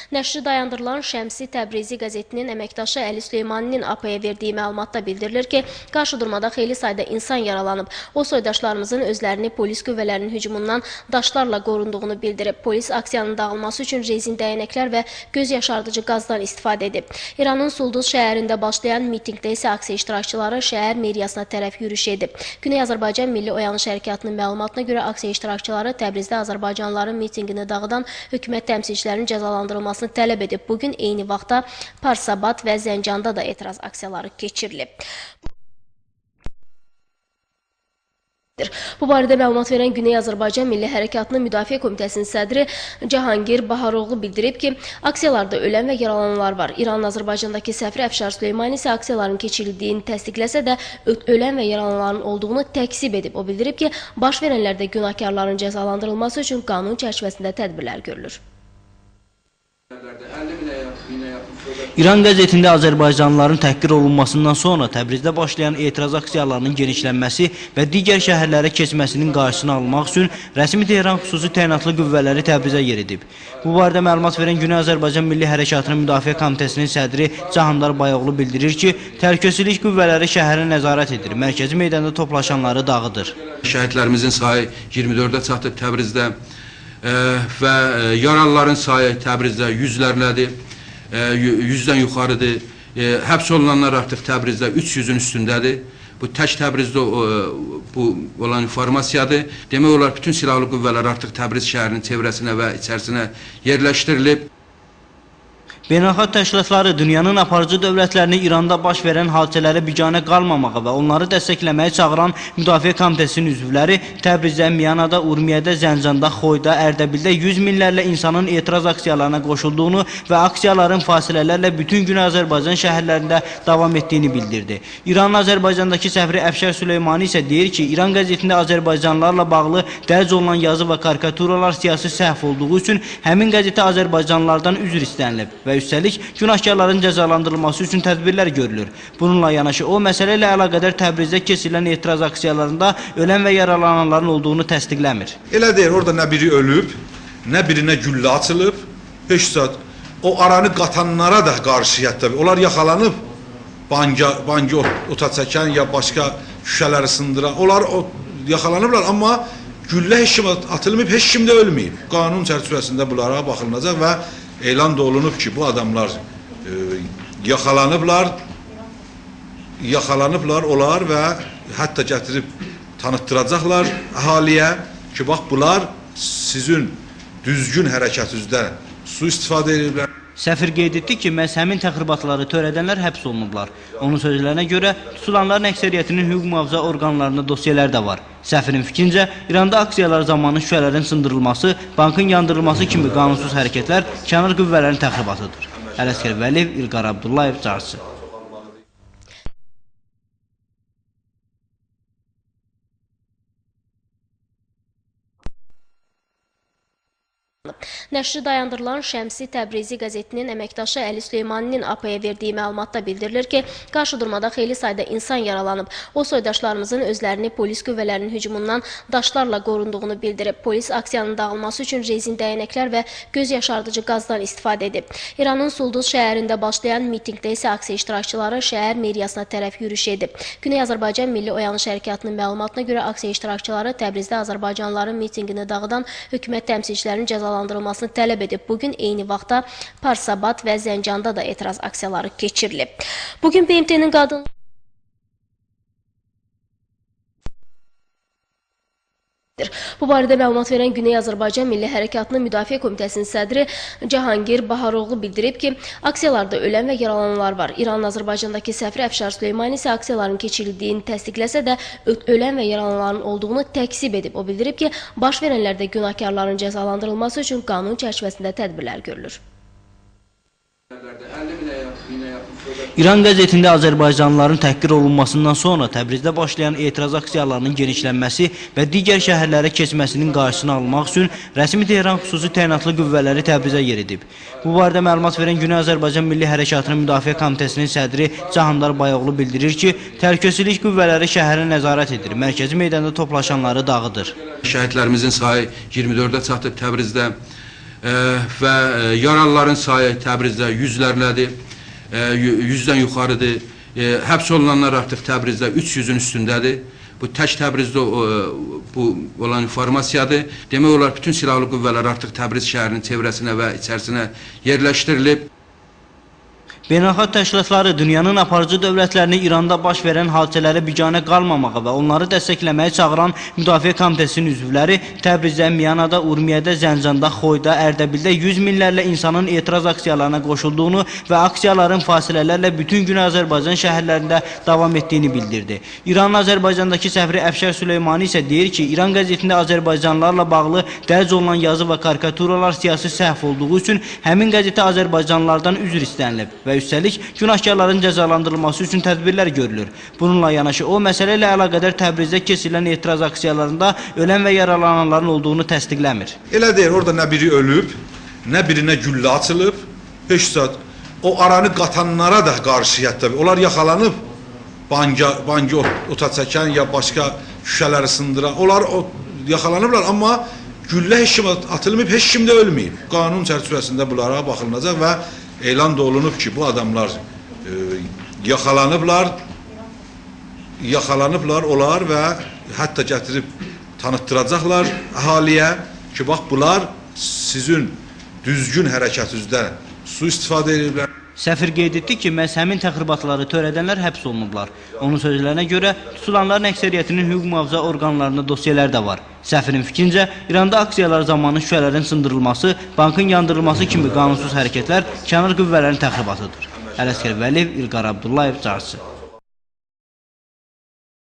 Nəşri dayandırılan Şəmsi Təbrizi qəzetinin əməkdaşı Əli Süleymaninin APA-ya verdiyi məlumatda bildirilir ki, qarşıdurmada xeyli sayda insan yaralanıb. O, soydaşlarımızın özlərini polis qüvvələrinin hücumundan daşlarla qorunduğunu bildirib. Polis aksiyanın dağılması üçün rezin dəyənəklər və göz yaşardıcı qazdan istifadə edib. İranın Sulduz şəhərində başlayan mitinqdə isə aksiya iştirakçıları şəhər meriyasına tərəf yürüyüş edib. Güney Azərbaycan Milli Oyanış Hərəkatının məlumatına görə aksiya iştirakçıları Təbrizdə azərbaycanlıların mitinqini dağıdan hökumət təmsilçilərinin cəzalandırılmasını tələb edib. Bugün eyni vaxtda Parsabad və Zəncanda da etiraz aksiyaları keçirilib. Bu barədə məlumat verən Güney Azərbaycan Milli Hərəkatının Müdafiə Komitəsinin sədri Cahangir Baharoğlu bildirib ki, aksiyalarda ölən və yaralananlar var. İranın Azərbaycandakı səfiri Əfşar Süleymani isə aksiyaların keçirildiyini təsdiqləsə də ölən və yaralananların olduğunu təkzib edib. O bildirib ki, baş verənlərdə günahkarların cəzalandırılması üçün qanun çərçivəsində tədbirlər görülür. İran qəzetində azərbaycanlıların təhqir olunmasından sonra Təbrizdə başlayan etiraz aksiyalarının genişlənməsi və digər şəhərlərə keçməsinin qarşısını almaq üçün rəsmi Tehran xüsusi təyinatlı qüvvələri Təbrizə yeridib. Bu barədə məlumat verən Güney Azərbaycan Milli Hərəkatının Müdafiə Komitəsinin sədri Cahandar Bayoğlu bildirir ki, təhlükəsizlik qüvvələri şəhərə nəzarət edir, mərkəzi meydanda toplaşanları dağıdır. Şəhidlərimizin sayı 24-ə çatıb Təbrizdə və yaralıların sayı Təbrizdə yüzlərlədir. 100-dən yuxarıdır. Həbs olunanlar artıq Təbrizdə 300-ün üstündədir. Bu tək Təbrizdə bu olan informasiyadır. Demək olar bütün silahlı qüvvələr artıq Təbriz şəhərinin çevrəsinə və içərisinə yerləşdirilib. Beynəlxalq təşkilatları dünyanın aparıcı dövlətlərini İranda baş verən hadisələrə biganə qalmamağa və onları dəstəkləməyə çağıran Müdafiə Komitəsinin üzvləri Təbrizdə, Miyanada, Urmiyədə, Zəncanda, Xoyda, Ərdəbildə 100 minlərlə insanın etiraz aksiyalarına qoşulduğunu və aksiyaların fasilələrlə bütün Güney Azərbaycan şəhərlərində davam etdiyini bildirdi. İranın Azərbaycandakı səfiri Əfşar Süleymani isə deyir ki, İran qəzetində azərbaycanlılarla bağlı dərc olunan yazı və karikaturalar siyasi səhv olduğu üçün həmin qəzetə azərbaycanlılardan üzr istənilib və üstəlik günahkarların cəzalandırılması üçün tədbirlər görülür. Bununla yanaşı o, məsələ ilə əlaqədar Təbrizdə keçirilən etiraz aksiyalarında ölən və yaralananların olduğunu təsdiqləmir. Elə deyil, orada nə biri ölüb, nə birinə güllə açılıb, heç zat. O aranı qatanlara da qarşı hətta, onlar yaxalanıb, bankı ota çəkən ya başqa şüşələri sındıran, onlar yaxalanıblar, amma güllə heç kim atılmayıb, heç kim də ölməyib. Qanun çərçivəsində bunlara baxılacaq və elan da olunub ki, bu adamlar yaxalanıblar onlar və hətta gətirib tanıtdıracaqlar əhaliyə ki, bax, bunlar sizin düzgün hərəkətinizdən sui-istifadə ediblər. Səfir qeyd etdi ki, məhz həmin təxribatları törədənlər həbs olunublar. Onun sözlərinə görə tutulanların əksəriyyətinin hüquq mühafizə orqanlarında dosiyələr də var. Səfirin fikrincə, İranda aksiyalar zamanı şüşələrin sındırılması, bankın yandırılması kimi qanunsuz hərəkətlər kənar qüvvələrin təxribatıdır. Ələsgər Vəliyev, İlqar Abdullayev, Carçı. Nəşri dayandırılan Şəmsi Təbrizi qəzetinin əməkdaşı Əli Süleymaninin APA-ya verdiyi məlumatda bildirilir ki, qarşıdurmada xeyli sayda insan yaralanıb. O, soydaşlarımızın özlərini polis qüvvələrinin hücumundan daşlarla qorunduğunu bildirib. Polis aksiyanın dağılması üçün rezin dəyənəklər və göz yaşardıcı qazdan istifadə edib. İranın Sulduz şəhərində başlayan mitinqdə isə aksiya iştirakçıları şəhər meriyasına tərəf yürüyüş edib. Güney Azərbaycan Milli Oyanış Hərəkatının məlumatına görə aksiya iştirakçıları Təbrizdə azərbaycanlıların mitinqini dağıdan hökumət təmsilçilərinin cəzalandırılmasını tələb edib. Bugün eyni vaxtda Parsabad və Zəncanda da etiraz aksiyaları keçirilib. Bugün BMT-nin qadın Bu barədə məlumat verən Güney Azərbaycan Milli Hərəkatının Müdafiə Komitəsinin sədri Cahangir Baharoğlu bildirib ki, aksiyalarda ölən və yaralananlar var. İranın Azərbaycandakı səfiri Əfşar Süleymani isə aksiyaların keçirildiyini təsdiqləsə də ölən və yaralananların olduğunu təkzib edib. O bildirib ki, baş verənlərdə günahkarların cəzalandırılması üçün qanun çərçivəsində tədbirlər görülür. İran qəzetində azərbaycanlıların təhqir olunmasından sonra Təbrizdə başlayan etiraz aksiyalarının genişlənməsi və digər şəhərlərə keçməsinin qarşısını almaq üçün rəsmi Tehran xüsusi təyinatlı qüvvələri Təbrizə yeridib. Bu barədə məlumat verən Güney Azərbaycan Milli Hərəkatının Müdafiə Komitəsinin sədri Cahandar Bayoğlu bildirir ki, təhlükəsizlik qüvvələri şəhərə nəzarət edir, mərkəzi meydanda toplaşanları dağıdır. Şəhidlərimizin sayı 24-ə çatıb Təbrizdə. Və yaralıların sayı Təbrizdə yüzlərlədir, 100-dən yuxarıdır. Həbs olunanlar artıq Təbrizdə 300-ün üstündədir. Bu tək Təbrizdə bu olan informasiyadır. Demək olar bütün silahlı qüvvələr artıq Təbriz şəhərinin çevrəsinə və içərisinə yerləşdirilib. Beynəlxalq təşkilatları dünyanın aparıcı dövlətlərini İranda baş verən hadisələrə biganə qalmamağa və onları dəstəkləməyə çağıran Müdafiə Komitəsinin üzvləri Təbrizdə, Miyanada, Urmiyədə, Zəncanda, Xoyda, Ərdəbildə 100 minlərlə insanın etiraz aksiyalarına qoşulduğunu və aksiyaların fasilələrlə bütün gün Azərbaycan şəhərlərində davam etdiyini bildirdi. İranın Azərbaycandakı səfiri Əfşər Süleymani isə deyir ki, İran qəzetində Azərbaycanlılarla bağlı dərc olunan yazı və karikaturalar siyasi səhv olduğu üçün həmin qəzetə Azərbaycanlılardan üzr istənilib və üstəlik günahkarların cəzalandırılması üçün tədbirlər görülür. Bununla yanaşı o, məsələ ilə əlaqədar Təbrizdə keçirilən etiraz aksiyalarında ölən və yaralananların olduğunu təsdiqləmir. Elə deyil, orada nə biri ölüb, nə birinə güllə açılıb, heç zat. O aranı qatanlara da qarşı hətta onlar yaxalanıb, bankı ota çəkən ya başqa şüşələri sındıran, onlar yaxalanıblar, amma güllə heç kim atılmayıb, heç kim də ölməyib. Qanun çərçivəsində bunlara baxılacaq və elan da olunub ki, bu adamlar yaxalanıblar onlar və hətta gətirib tanıtdıracaqlar əhaliyə ki, bax, bunlar sizin düzgün hərəkətinizdən sui-istifadə ediblər. Səfir qeyd etdi ki, məhz həmin təxribatları törədənlər həbs olunublar. Onun sözlərinə görə tutulanların əksəriyyətinin hüquq mühafizə orqanlarında dosiyələr də var. Səfirin fikrincə, İranda aksiyalar zamanı şüşələrin sındırılması, bankın yandırılması kimi qanunsuz hərəkətlər kənar qüvvələrin təxribatıdır. Ələsgər Vəliyev, İlqar Abdullayev, Carçı.